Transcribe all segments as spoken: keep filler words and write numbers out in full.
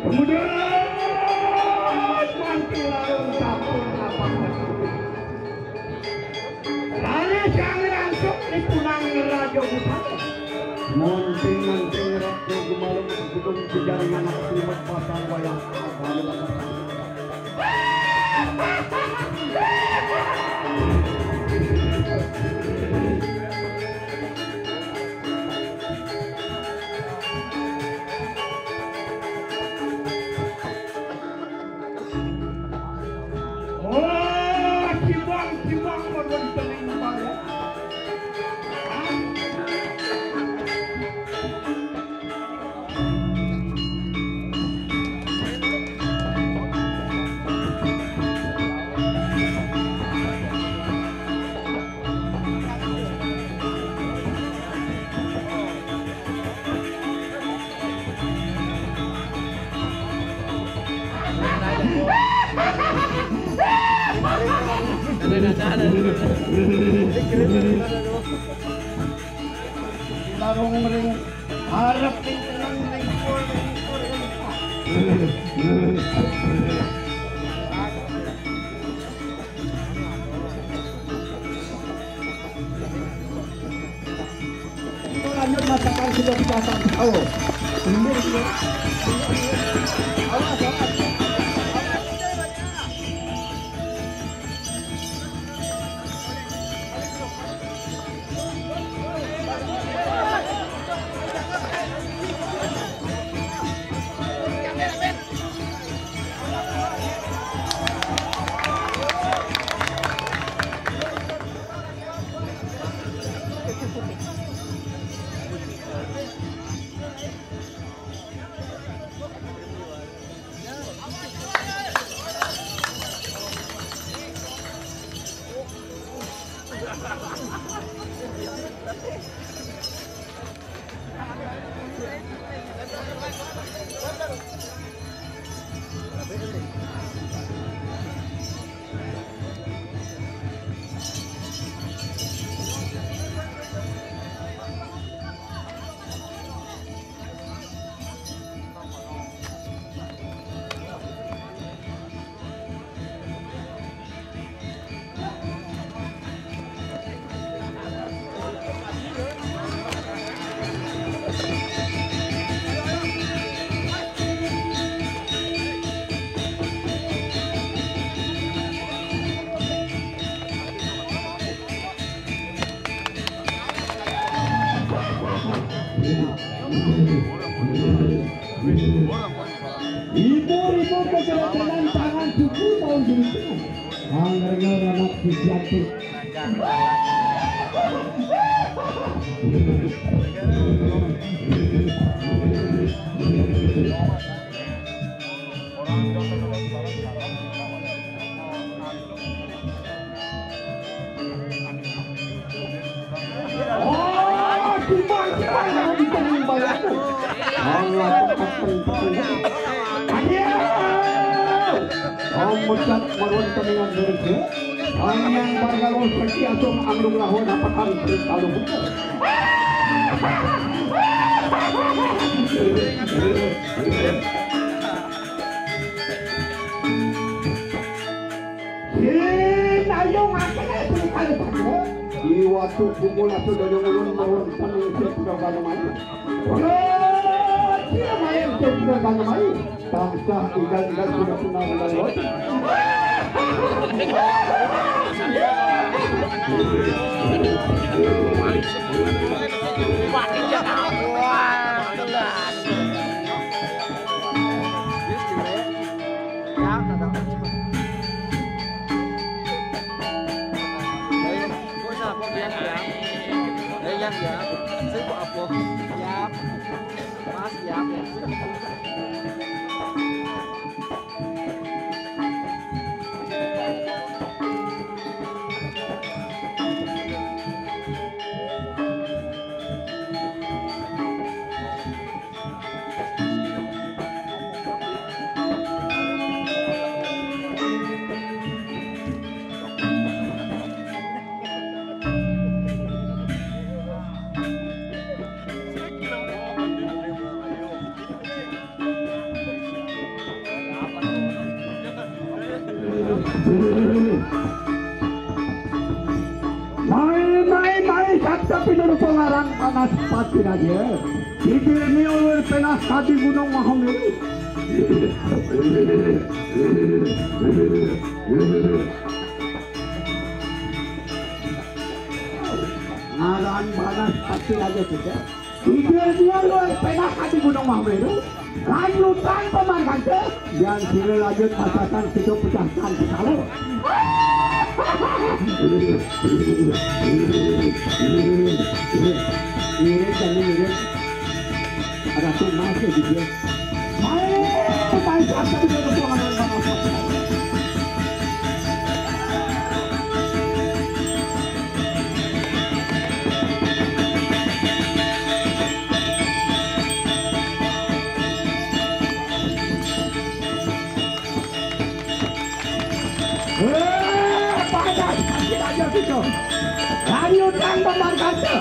Kemudian manti larung sampun napak. Raris kang rangsuk dipunang Raja Gusana. Manting-manting Raja Gumalem gedung jejaring anak selimet pasar wayang. Agar. Larung mering arep ning tenang ning pur, ning pur, ning pur. Lanjut masakan sudah dicatat. Oh. Awas, awas. Ibu-ibu kedatangan tangan suci mau diriku. Angger anak sisianti. Oh, cuma, cuma yang bisa membayar. Allah, aduh. Kamu cat marun teningan diri. Angin bargalus peci asung anglung lahun apatan perintah luhur. Sin ayo ngakene sing kali tangga. Iwatu kumula sudah ulun marun teningan sing sudah banamai. Ora, dia main sing sudah banamai. Tansah igal-igal sudah kenal dengan roti. Siap. Mas, siap. Mai, mai, mai, sabda pinurut pengarang panas pati raja. Bibir miulur penas tadi gunung Mahameru. Ngaran panas pati raja tidak. Bibir miulur penas tadi gunung Mahameru. Lanjutan pamargante. Yang sila lanjut pasakan situ pecahkan sekali. Mirip, kan, mirip. Ada tuh masuk gitu ya. Main, main, main, main, main, main. Eh, panas, sakit aja gitu. Lanjutkan pembangkangnya.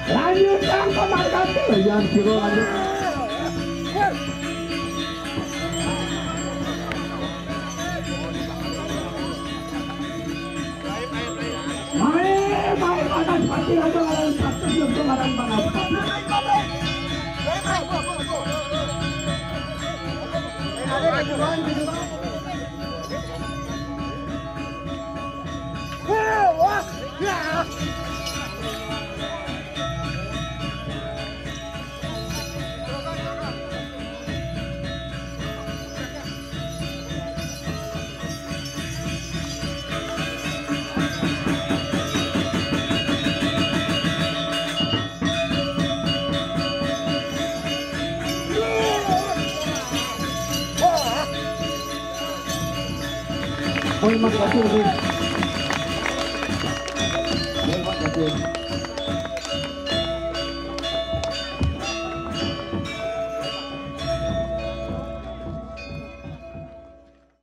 Lanjutkan pembangkangnya. Yang kiro lanjut. Mai, mai, panas, pati aja, lawan satu, satu, lawan panas, pati. Oi, Mas Fatul, Mas. Oi, Mas Fatul.